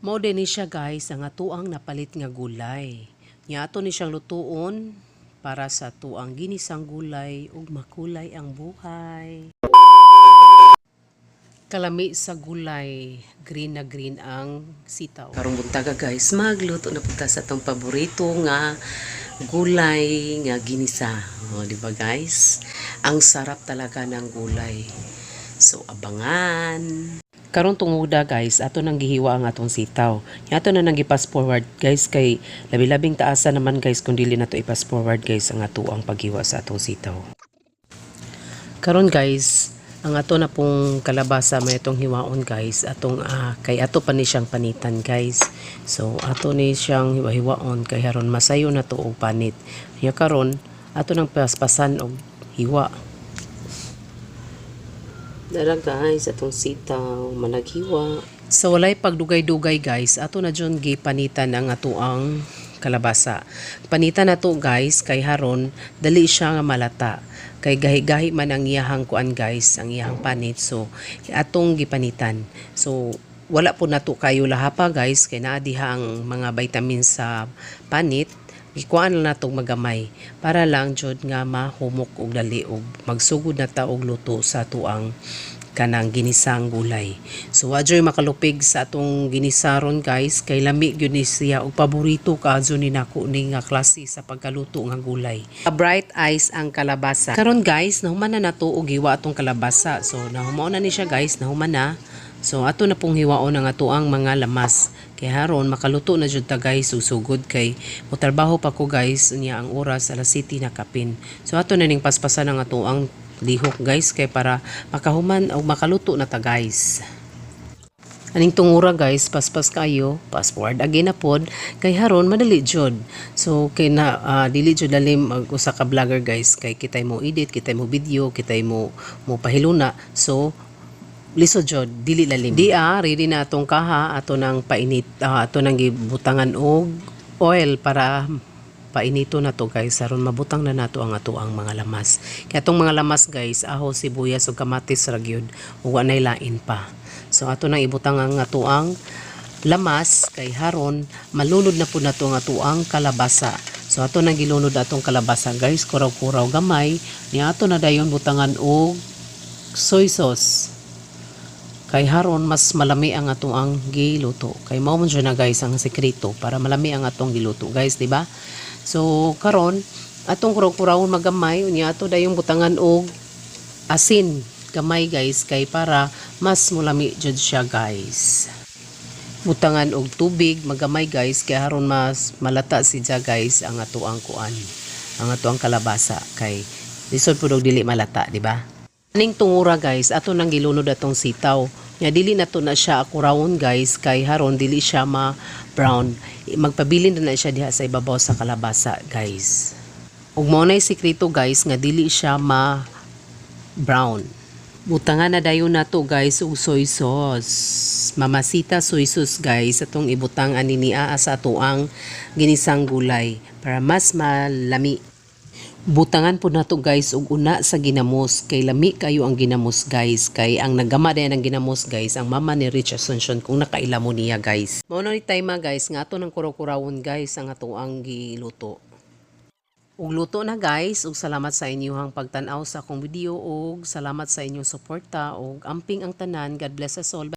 Mao din ni siya, guys, ang atoang napalit nga gulay. Nya ato ni siyang lutuon para sa atuang ginisang gulay ug makulay ang buhay. Kalami sa gulay, green na green ang sitaw. Karong buntaga, guys, magluto na punta sa atong paborito nga gulay nga ginisa. O, di ba, guys? Ang sarap talaga ng gulay. So abangan. Karon tunguda, guys, ato nang gihiwa ang atong sitaw. Nya ato na nang gi-fast forward, guys, kay labi-labing taasa naman, guys, kung dili nato i-fast forward, guys, ang ato ang paghiwa sa atong sitaw. Karon, guys, ang ato na pong kalabasa may atong hiwaon, guys, atong kay ato pa ni siyang panitan, guys. So ato ni siyang hiwa-hiwaon kay haron masayo na to og panit. Nya karon ato nang paspasan og hiwa. Dara, guys, atong sitaw managhiwa. Sa walay pagdugay-dugay, guys, ato na jud gipanitan ang atoang kalabasa. Panitan na to, guys, kay haron dali siya nga malata. Kay gahi-gahi man ang iyahang kuan, guys, ang iyahang panit. So atong gipanitan. So wala po nato kayo lahapa, guys, kay naa diha ang mga vitamins sa panit. Gikuan lang natong magamay para lang jud nga mahumok og dali og magsugod na ta og luto sa atuang kanang ginisang gulay. So wa joy makalupig sa atong ginisaron, guys, kay lami gyud ni siya og paborito kaadto ni nako ni nga klase sa pagkaluto nga gulay. Bright eyes ang kalabasa. Karon, guys, nahuman na nato og hiwa atong kalabasa. So nahuman na ni siya, guys, nahuman na. So ato na pong hiwaon ang atoang mga lamas. Kay haron makaluto na jud ta, guys, susugod kay motrabaho pa ko, guys, unya ang oras alas 7 na kapin. So ato na ning paspasan ang atoang lihok, guys, kay para makahuman o makaluto na ta, guys. Aning tungura, guys, paspas kayo, fast forward again na pod kay haron madali jud. So kay na dili jud lalim mag usa ka vlogger, guys, kay kitay mo edit, kitay mo video, kitay mo mo pahiluna. So lisod jud, dili lalim. Di ready na atong kaha, ato nang painit, ato nang gibutangan og oil para painito na to, guys, aron mabutang na nato ang ato ang mga lamas. Kaya atong mga lamas, guys, aho, sibuyas ug kamatis ra gyud ug wa nay lain pa. So ato nang ibutang ang atoang lamas kay haron malunod na pud nato ang atoang kalabasa. So ato nang gilunod atong kalabasa, guys, kuraw-kuraw gamay ni ato na dayon butangan og soy sauce kay haron mas malami ang atoang giluto. Kay mao man jud na, guys, ang sekreto para malami ang atong giluto, guys, di ba? So karon atong kuraw-kurawon magamay, unya ato dayong butangan og asin gamay, guys, kay para mas mulami jud siya, guys. Butangan og tubig magamay, guys, kay haron mas malata siya, guys, ang atoang kuan, ang atoang kalabasa, kay lisod pud og dili malata, di ba? Aning tungura, guys, ato nang gilunod atong sitaw. Nya dili na to na siya akurawon, guys, kay haron dili siya ma brown. Magpabilin na na siya diha sa ibabaw sa kalabasa, guys. Ug mao nay sekreto, guys, nga dili siya ma brown. Butangan na dayon nato, guys, og soy sauce. Mamasita soy sauce, guys, atong ibutang ani niya sa atoang ginisang gulay para mas malami. Butangan po nato, guys, og una sa ginamos kay lami kayo ang ginamos, guys, kay ang naggama din ang ginamos, guys, ang mama ni Rich Asuncion, kung nakaila mo niya, guys. Mao na ni time, guys, nga ato nang kuraw-kurawon, guys, ang ato ang giluto. Ug luto na, guys, ug salamat sa inyong pagtan-aw sa akong video ug salamat sa inyong suporta ug amping ang tanan. God bless us all.